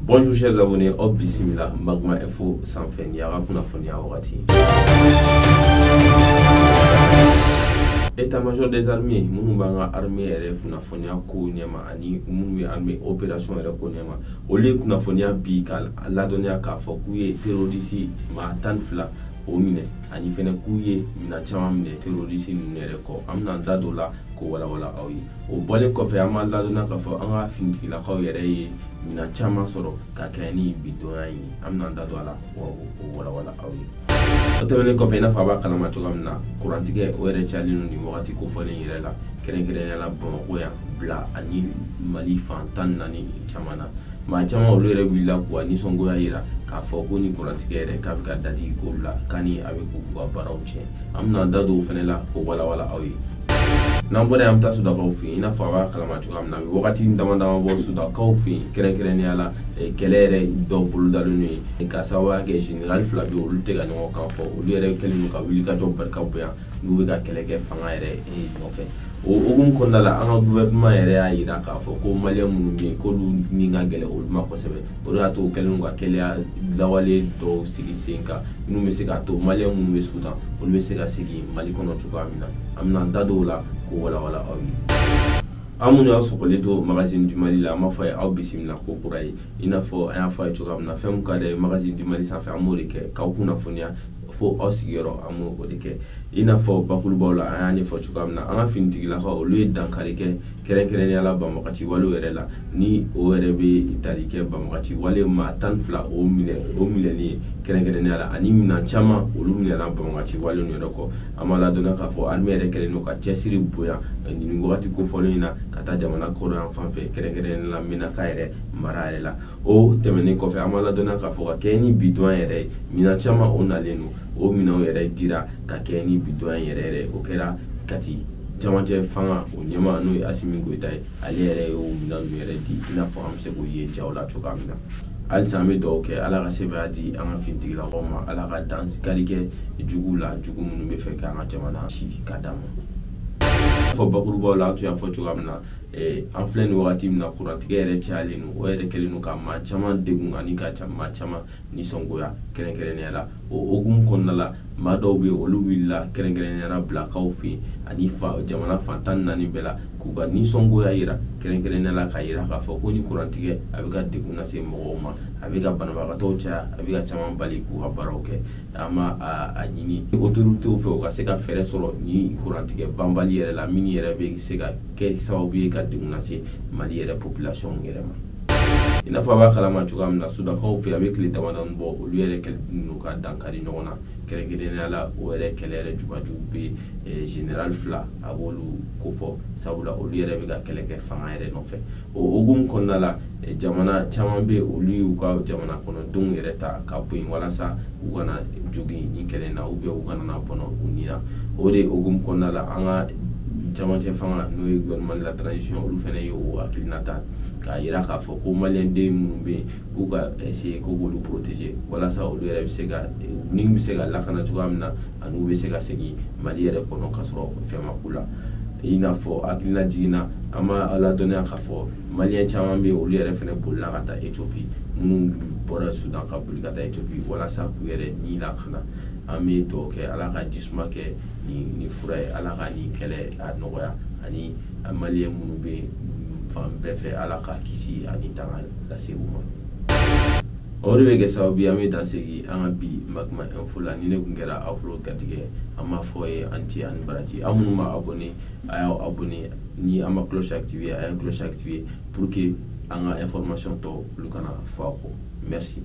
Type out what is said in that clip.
Bonjour chers abonnés, aw bisimila Magma Info sanfɛ ni y'aw ka kunnafoniya wagati. État-major des armées minnu b'an ka armée yɛrɛ kunnafoniya kow ɲɛma ani minnu bɛ armée opération yɛrɛ ko ɲɛma, olu ye kunnafoniya bi ka ladɔnniya k'a fɔ k'u ye terroriste maa 12 o minɛ ani fɛnɛ k'u ye minɛn caman minɛ terroriste ninnu yɛrɛ kɔ. An bɛna an da don o la k'o walawala aw ye. O bɔlen kɔfɛ, an b'a ladɔnniya k'a fɔ an ka finitigilakaw yɛrɛ ye minɛn caman sɔrɔ ka kɛ ni bi donya ye. An bɛna an da don a la k'o walawala aw ye. O tɛmɛnen kɔfɛ, i n'a fɔ a b'a kalama cogoya min na, kurantigɛ o yɛrɛ cayalen don nin wagati kofɔlen yɛrɛ la, kɛrɛnkɛrɛnnenya la Bamakɔ yan bila ani Mali fan 14 caman na. Maa caman olu yɛrɛ wulila k'u ka nisɔngoya yira k'a fɔ ko ni kurantigɛ yɛrɛ k'a bɛ ka dadigi ko bila k'a ni a bɛ k'u ka baaraw tiɲɛ. An bɛna an da don o fɛnɛ la k'o walawala aw ye. N'an bɔra yen, an bɛ taa Sudakaw fɛ yen. I n'a fɔ a b'a kalama cogoya min na, a bɛ wagati dama dama bɔ Sudakaw fɛ yen, kɛrɛnkɛrɛnnenya la kɛlɛ yɛrɛ dɔ bolodalen don yen k'a sababuya kɛ général fila bɛ yen, olu tɛ ka ɲɔgɔn kan fɔ. Olu yɛrɛ kɛlen don ka wulikajɔ barika bonya n'u bɛ ka kɛlɛ kɛ fanga yɛrɛ nɔfɛ. O hukumu kɔnɔna la, an ka gouvernement yɛrɛ y'a yira k'a fɔ ko maliyɛn minnu bɛ yen k'olu ni ka gɛlɛn olu ma kosɛbɛ. O de y'a to u kɛlen don ka kɛlɛya lawale dɔw sigi sen kan minnu bɛ se k'a to maliyɛn minnu bɛ Sudan olu bɛ se ka segin Mali kɔnɔ cogoya min na. An bɛna an da don o la k'o walawala aw ye. An minnu y'aw sɔgɔlen to Magazine du Mali la, an b'a fɔ a ye aw bisimila ko kura ye. I n'a fɔ an y'a fɔ a ye cogoya min na, fɛn min ka di Magazine du Mali sanfɛ, an b'o de kɛ k'aw kunnafoniya fo aw sigiyɔrɔ, an b'o de kɛ. I n'a fɔ bakurubaw la, an y'a ɲɛfɔ cogoya min na, an ka finitigilakaw olu ye dankari kɛ kɛrɛnkɛrɛnnenya la banbagaci walew yɛrɛ la, ni o yɛrɛ bɛ tali kɛ banbagaci wale maa 12 o minɛ o minɛli ye kɛrɛnkɛrɛnnenya la ani minɛn caman olu minɛna banbagaci wale ninnu yɛrɛ kɔ. An b'a ladɔnniya k'a fɔ armée yɛrɛ kɛlen don ka cɛsiri bonya nin wagati kofɔlen in na ka taa jamana kɔrɔ yan fan fɛ, kɛrɛnkɛrɛnnenya la Menaka yɛrɛ mara yɛrɛ la. O tɛmɛnen kɔfɛ, an b'a ladɔnniya k'a fɔ ka kɛɲɛ ni bi don yɛrɛ ye, minɛn caman o nalen don, o minɛnw yɛrɛ dira ka kɛɲɛ ni bi don yɛrɛ yɛrɛ. O kɛra Kati camancɛ fanga o ɲɛmaa n'o ye Asimi Goyita ye, ale yɛrɛ y'o minɛn ninnu yɛrɛ di, i n'a fɔ an bɛ se k'o ye jaw la cogoya min na. Halisa an bɛ dugawu kɛ Ala ka sebaaya di an ka finitigilakaw ma, Ala ka dankari kɛ juguw la, jugu minnu bɛ fɛ k'an ka jamana ci ka d'an ma. Fɔ bakurubaw la, an tun y'a fɔ cogoya min na, an filɛ nin wagati min na, kurantigɛ yɛrɛ cayalen don, o yɛrɛ kɛlen don ka maa caman degun ani ka maa caman nisɔngoya kɛrɛnkɛrɛnnenya la. O hukumu kɔnɔna la, maa dɔw bɛ yen olu wulila kɛrɛnkɛrɛnnenya la Bilakaw fɛ yen ani jamana fan 14 bɛɛ la k'u ka nisɔngoya yira kɛrɛnkɛrɛnnenya la, k'a yira k'a fɔ ko ni kurantigɛ a bɛ ka degun lase mɔgɔw ma, a bɛ ka banabagatɔw caya, a bɛ ka caman bali k'u ka baaraw kɛ. An b'a a ɲini autorités fɛ u ka se ka fɛɛrɛ sɔrɔ ni kurantigɛ banbali yɛrɛ la, min yɛrɛ bɛ se ka kɛ sababu ye ka degun lase Mali yɛrɛ population yɛrɛ ma. I n'a fɔ a b'a kalama cogoya min na, Sudakaw fɛ a bɛ tile damadɔni bɔ, olu yɛrɛ kɛlen don ka dankari ɲɔgɔn na, kɛrɛnkɛrɛnnenya la o yɛrɛ kɛlɛ yɛrɛ jubajugu bɛ général fila a b'olu kofɔ, sabula olu yɛrɛ bɛ ka kɛlɛ kɛ fanga yɛrɛ nɔfɛ. O hukumu kɔnɔna la, jamana caman bɛ olu y'u ka jamana kɔnɔdenw yɛrɛ ta ka bɔ yen walasa u kana jogin nin kɛlɛ in na, ou bien u kana na bɔnɔ u ni na. O de hukumu kɔnɔna la, an ka camancɛ fanga n'o ye gouvernement de la transition, olu fana ye o hakilina ta k'a yira k'a fɔ ko maliyɛn den minnu bɛ yen k'u ka essayer ko k'olu protéger walasa olu yɛrɛ bɛ se ka ni bɛ se ka lakana cogoya min na, ani u bɛ se ka segin Mali yɛrɛ kɔnɔ k'a sɔrɔ fɛn ma k'u la. I n'a fɔ hakilina jiginna, an b'a ladɔnniya k'a fɔ maliyɛn caman bɛ yen olu yɛrɛ fana bolila ka taa Ethiopie, minnu bɔra Sudan ka boli ka taa Ethiopie walasa k'u yɛrɛ ni lakana. An bɛ dugawu kɛ Ala ka jisuma kɛ nin fura ye, Ala ka nin kɛlɛ a nɔgɔya, ani maliyɛn minnu bɛ fan bɛɛ fɛ Ala ka kisi ani tanga lase u ma. O de bɛ kɛ sababu ye an bɛ dan segi an ka bi Magma Info la. Ni ne tun kɛra aw tulo garijɛgɛ, an b'a fɔ ye an ci ani baraji. Aw minnu ma abonné, a y'aw abonné, ni an ma cloche activer, a y'a cloche activer pour que an ka information tɔ olu kana fɔ aw kɔ. Merci.